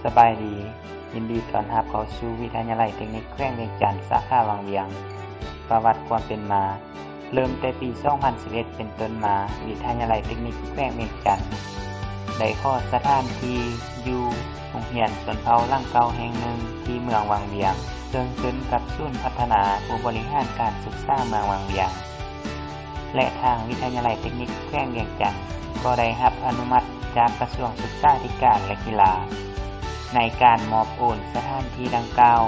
ສະບາຍດີ, ຍິນດີຕ້ອນຮັບເຂົ້າສູ່ວິທະຍາໄລເຕັກນິກແຂວງວຽງຈັນ ສາຂາວັງວຽງ. ປະຫວັດຄວາມເປັນມາ, ເລີ່ມແຕ່ປີສອງພັນສິບເອັດເປັນຕົ້ນມາ, ວິທະຍາໄລເຕັກນິກແຂວງວຽງຈັນ ໄດ້ຂໍສະຖານທີ່ຢູ່ໂຮງຮຽນຊົນເຜົ່າຫຼັງເກົ່າແຫ່ງໜຶ່ງທີ່ເມືອງວັງວຽງ, ເຊິ່ງຂຶ້ນກັບສູນພັດທະນາຜູ້ບໍລິຫານການສຶກສາເມືອງວັງວຽງ ແລະ ທາງວິທະຍາໄລເຕັກນິກແຂວງວຽງຈັນ ກໍໄດ້ຮັບອະນຸມັດຈາກກະຊວງສຶກສາທິການ ແລະ ກິລາ ໃນການມອບໂອນສະຖານທີ່ດັ່ງກ່າວ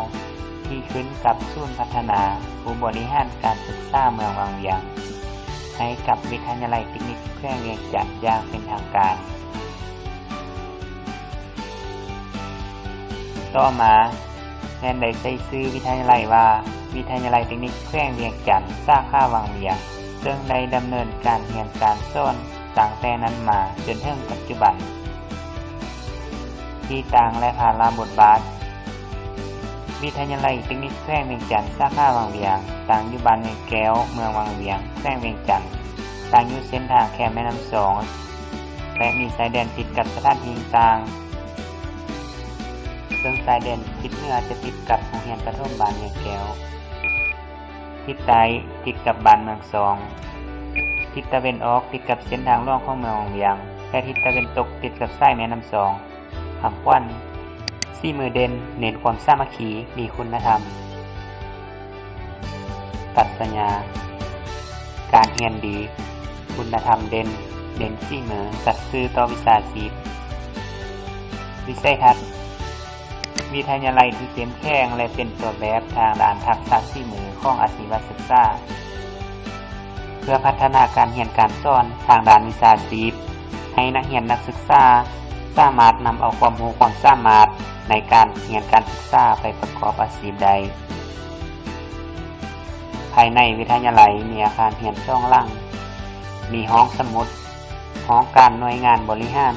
ທີ່ຂຶ້ນກັບສູນພັດທະນາຜູ້ບໍລິຫານການສຶກສາເມືອງວັງວຽງ ໃຫ້ກັບວິທະຍາໄລເຕັກນິກແຂວງວຽງຈັນຢ່າງເປັນທາງການ. ຕໍ່ມາແມ່ນໄດ້ໃສ່ຊື່ວິທະຍາໄລວ່າ ວິທະຍາໄລເຕັກນິກແຂວງວຽງຈັນ ສາຂາວັງວຽງ, ເຊິ່ງໄດ້ດຳເນີນການຮຽນການສອນຕັ້ງແຕ່ນັ້ນມາຈົນເຖິງປັດຈຸບັນ. ທີ່ຕັ້ງ ແລະ ພາລະບົດບາດ. ວິທະຍາໄລເຕັກນິກແຂວງວຽງຈັນ ສາຂາວັງວຽງ ຕັ້ງຢູ່ບ້ານວຽງແກ້ວ ເມືອງວັງວຽງ ແຂວງວຽງຈັນ, ຕັ້ງຢູ່ເສັ້ນທາງແຄມແມ່ນ້ຳຊອງ ແລະ ມີຊາຍແດນຕິດກັບສະຖານທີ່ຕ່າງໆ ເຊິ່ງຊາຍແດນທິດເໜືອຈະຕິດກັບໂຮງຮຽນປະຖົມບ້ານວຽງແກ້ວ, ທິດໃຕ້ຕິດກັບບ້ານເມືອງຊອງ, ທິດຕາເວັນອອກຕິດກັບເສັ້ນທາງຫຼວງຂອງເມືອງວັງວຽງ ແລະ ທິດຕາເວັນຕົກຕິດກັບສາຍແມ່ນ້ຳຊອງ. ຄຳຂວັນ ສີມືເດັ່ນ ເນັ້ນຄວາມສາມັກຄີ ມີຄຸນນະທຳ. ປັດຊະຍາ ການຮຽນດີ, ຄຸນນະທຳເດັ່ນ, ເນັ້ນສີມື, ສັດຊື່ຕໍ່ວິຊາຊີບ. ວິໄສທັດ ວິທະຍາໄລທີ່ເຂັ້ມແຂງ ແລະ ເປັນຕົວແບບທາງດ້ານທັກສະສີມືຂອງອາຊີວະສຶກສາ. ເພື່ອພັດທະນາການຮຽນການສອນທາງດ້ານວິຊາຊີບ ໃຫ້ນັກຮຽນນັກສຶກສາສາມາດນຳເອົາຄວາມຮູ້ຄວາມສາມາດໃນການຮຽນການສຶກສາໄປປະກອບອາຊີບໄດ້. ພາຍໃນວິທະຍາໄລມີອາຄານຮຽນສອງຫຼັງ, ມີຫ້ອງສະໝຸດ, ຫ້ອງການໜ່ວຍງານບໍລິຫານ,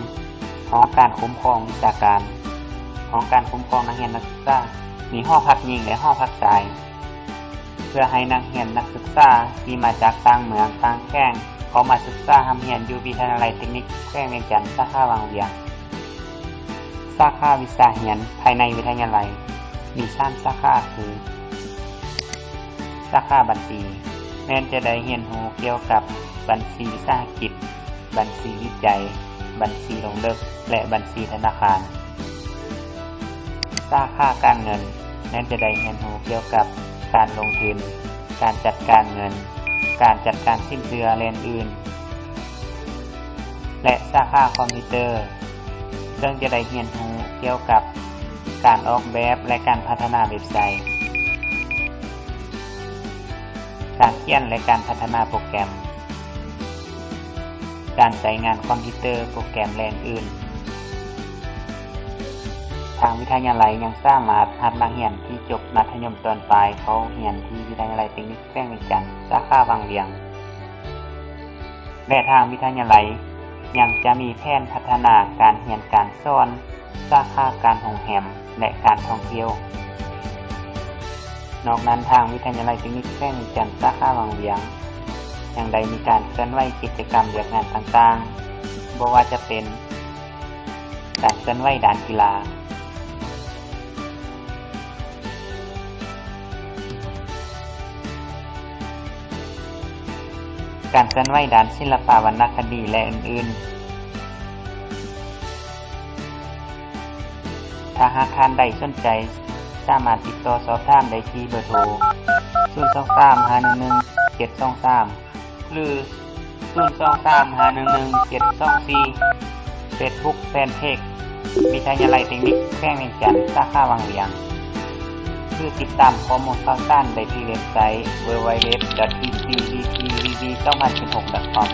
ຫ້ອງການຄຸ້ມຄອງວິຊາການ, ຫ້ອງການຄຸ້ມຄອງນັກຮຽນນັກສຶກສາ, ມີຫໍພັກຍິງ ແລະ ຫໍພັກຊາຍ. ເພື່ອໃຫ້ນັກຮຽນນັກສຶກສາທີ່ມາຈາກຕ່າງເມືອງຕ່າງແຂວງເຂົ້າມາສຶກສາຮ່ຳຮຽນຢູ່ວິທະຍາໄລເຕັກນິກແຂວງວຽງຈັນ ສາຂາວັງວຽງ. ສາຂາວິຊາຮຽນພາຍໃນວິທະຍາໄລມີສາມສາຂາຄື ສາຂາບັນຊີ ແມ່ນຈະໄດ້ຮຽນຮູ້ກ່ຽວກັບບັນຊີວິສາຫະກິດ, ບັນຊີວິໄຈ, ບັນຊີລົງເລິກ ແລະ ບັນຊີທະນາຄານ. ສາຂາການເງິນ ແມ່ນຈະໄດ້ຮຽນຮູ້ກ່ຽວກັບການລົງທຶນ, ການຈັດການເງິນ, ການຈັດການສິນເຊື່ອ ແລະ ອື່ນໆ ແລະ ສາຂາຄອມພິວເຕີ ເຊິ່ງຈະໄດ້ຮຽນຮູ້ກ່ຽວກັບການອອກແບບ ແລະ ການພັດທະນາເວັບໄຊ, ການຂຽນ ແລະ ການພັດທະນາໂປຣແກຣມ, ການໃຊ້ງານຄອມພິວເຕີ, ໂປຣແກຣມ ແລະ ອື່ນໆ. ທາງວິທະຍາໄລຍັງສາມາດຮັບນັກຮຽນທີ່ຈົບມັດທະຍົມຕອນປາຍເຂົ້າຮຽນທີ່ວິທະຍາໄລເຕັກນິກແຂວງວຽງຈັນ ສາຂາວັງວຽງ. ແລະ ທາງວິທະຍາໄລຍັງຈະມີແຜນພັດທະນາການຮຽນການສອນສາຂາການໂຮງແຮມ ແລະ ການທ່ອງທ່ຽວ. ນອກນັ້ນ, ທາງວິທະຍາໄລເຕັກນິກແຂວງວຽງຈັນ ສາຂາວັງວຽງ ຍັງໄດ້ມີການເຄື່ອນໄຫວກິດຈະກຳວຽກງານຕ່າງໆ, ບໍ່ວ່າຈະເປັນ ການເຄື່ອນໄຫວດ້ານກິລາ, ການເຄື່ອນໄຫວດ້ານສິລະປະວັນນະຄະດີ ແລະ ອື່ນໆ. ຖ້າຫາກທ່ານໃດສົນໃຈ, ສາມາດຕິດຕໍ່ສອບຖາມໄດ້ທີ່ເບີໂທ ສູນສອງສາມ ຫ້າໜຶ່ງໜຶ່ງ ເຈັດສອງສາມ ຫຼື ສູນສອງສາມ ຫ້າໜຶ່ງໜຶ່ງ ເຈັດສອງສີ່, Facebook Fanpage ວິທະຍາໄລເຕັກນິກແຂວງວຽງຈັນ ສາຂາວັງວຽງ ຫຼື ຕິດຕາມຂໍ້ມູນຂ່າວສານໄດ້ທີ່ເວັບໄຊ www.tcvpvv2016.com.